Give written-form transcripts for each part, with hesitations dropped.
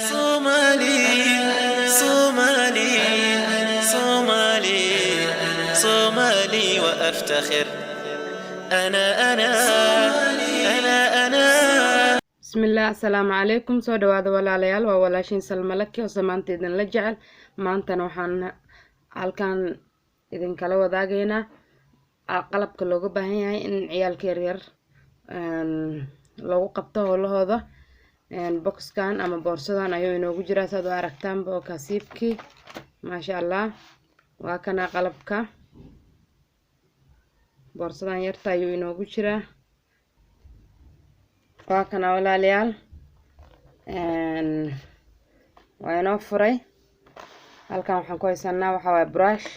صومالي صومالي صومالي صومالي وأفتخر أنا أنا أنا أنا. Bismillaah, asalaamu calaykum. Soo dhawaada walaalayaal, waa walaashiin Salmalaki oo samaanta idinla jecel. Maantana waxaan halkan idinkala wadaagaynaa qalabka looga baahan yahay in ciyaalka yaryar loogu qabto howlahooda. Boxkan ama boorsadan ayuu inoogu jiraa, saad u aragtaanba, oo kasiibkii, maasha Allah. Waa kana qalabka, boorsadan yarta ayuu inoogu jiraa. Waa kana walaalayaal, waa inoo furay. Halkan waxaan ku haysanaa waxaa waaye brush,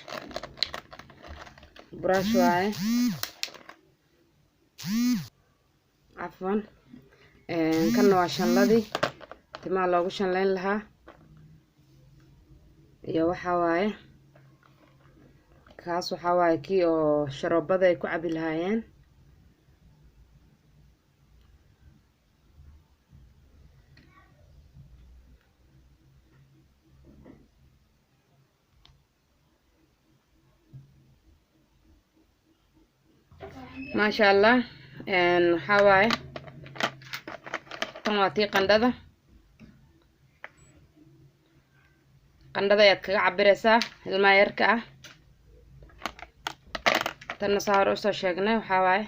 brush waaye, cafwan. Kanna waa shanladii timaha loogu shanleyn lahaa, iyo waxaa waaye kaas, waxaa waaye kii oo sharoobada ay ku cabi lahaayeen. Maasha Allah. Waxaa waaye tan waa tii qandhada, qandhada ayaad kaga cabireysaa ilmaha yarka ah. Tanna saa hore usoo sheegnay, waxaa waaye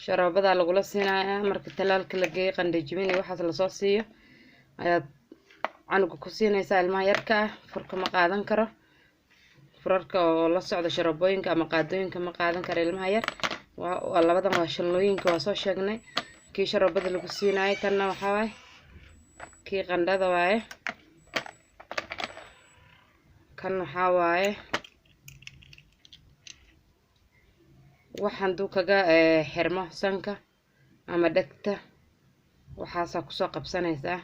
sharoobadaa lagula siinayaa marka talaalka la geeyo, qandho jibin iyo waxaas lasoo siiyo ayaad canuga ku siinaysaa ilmaha yarka ah. Furka ma qaadan karo, furarka oo la socda sharoobooyinka ama qaadooyinka ma qaadan karo ilmaha yar. Waa labadan, waa shanlooyinka, waa soo sheegnay, kii sharoobada lagu siinaayay. Kanna waxaa waaye kii qandhada waaye. Kan waxaa waaye wax handuu kaga xirmo sanka ama dhegta, waxaasaa kusoo qabsanaysaa,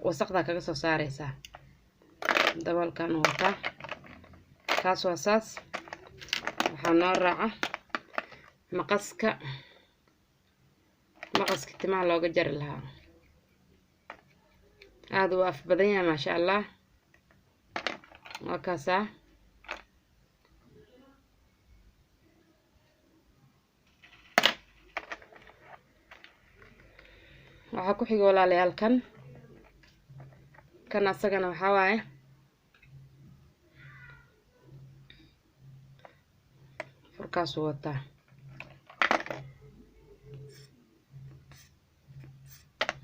wasaqdaa kaga soo saareysaa. Daboolkan wataa, kaas waa saas. Waxaa noo raaca maqaska, maqaska timaha looga jari lahaa. Aada u af badan yahay, maasha Allah. Waa kaasaa. Waxaa ku xiga walaalayaal kan, kan asagana waxaa waaye furkaasuu wataa.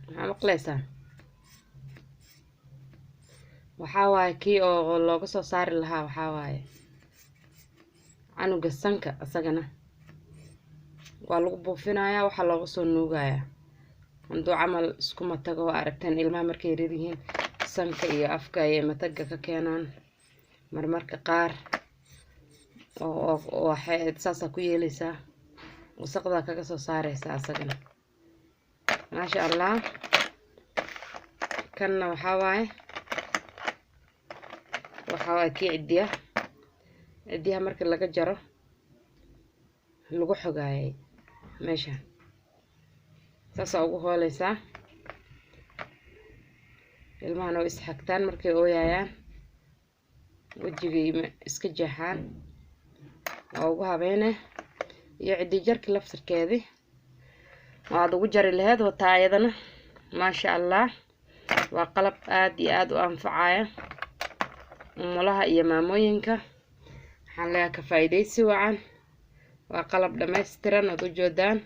Maxaa maqleysaa? Waxaa waaye kii oo looga soo saari lahaa, waxaa waaye canuga sanka, isagana waa lagu buufinayaa, waxaa looga soo nuugayaa handuu camal isku matago. Waa aragteen ilmaha markay yaryar yihiin, sanka iyo afka ayay mataga ka keenaan marmarka qaar, oo waxay saasaa ku yeeleysaa, wasaqdaa kaga soo saareysaa asagana, maasha Allah. Kanna waxaa waaye, waxaa waaye kii cidiya, cidiyaha marka laga jaro lagu xogaayay. Meesha saasaa ugu hooleysaa, ilmahana way isxagtaan markay ooyayaan, wejigay iska jeexaan, waa ugu habeene. Iyo ciddi jarki laftirkeedii waad ugu jari laheyd, wataa ayadana, maasha Allah. Waa qalab aada iyo aada u anfacaya umulaha iyo maamooyinka. Waxaan leeyahay ka faa'iidaysi wacan. Waa qalab dhammaystiran ood u joodaan.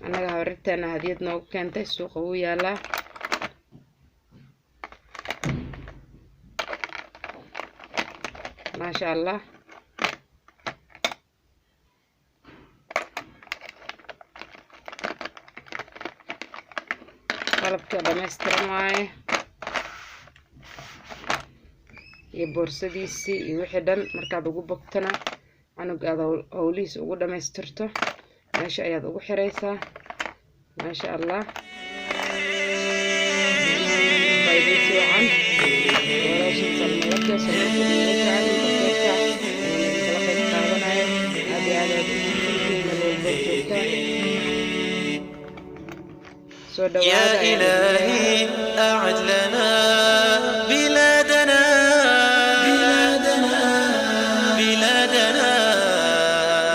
Annaga habarirteena hadiyad noogu keentay, suuqa wuu yaalaa. Maasha Allah. Qalabkii oo dhammaystiran waaye, iyo boorsadiisii iyo wixii dhan. Markaad ugu bogtana canug aad howlihiis ugu dhammaystirto, meesha ayaad ugu xiraysaa, maasha Allah. Faa'iidaysi wacan. Walaashin Salmalaka Salmalaka inta kala qayb qaadanayo, aad iyo aad aad u mahadsantihiin meel walba joogtaan. Soo dhawaada يا ayaan idin leeyahay. إلهي أعد لنا بلادنا، بلادنا، بلادنا،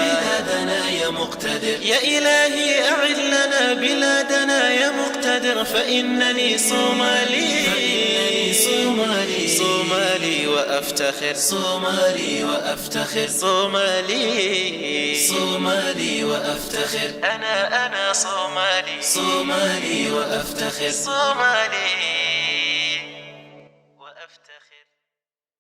بلادنا يا مقتدر. يا إلهي أعد لنا بلادنا يا مقتدر، فإنني صومالي، فإنني صومالي، صومالي وأفتخر، صومالي وأفتخر، صومالي، صومالي وأفتخر، أنا أنا صومالي، صومالي وأفتخر، صومالي.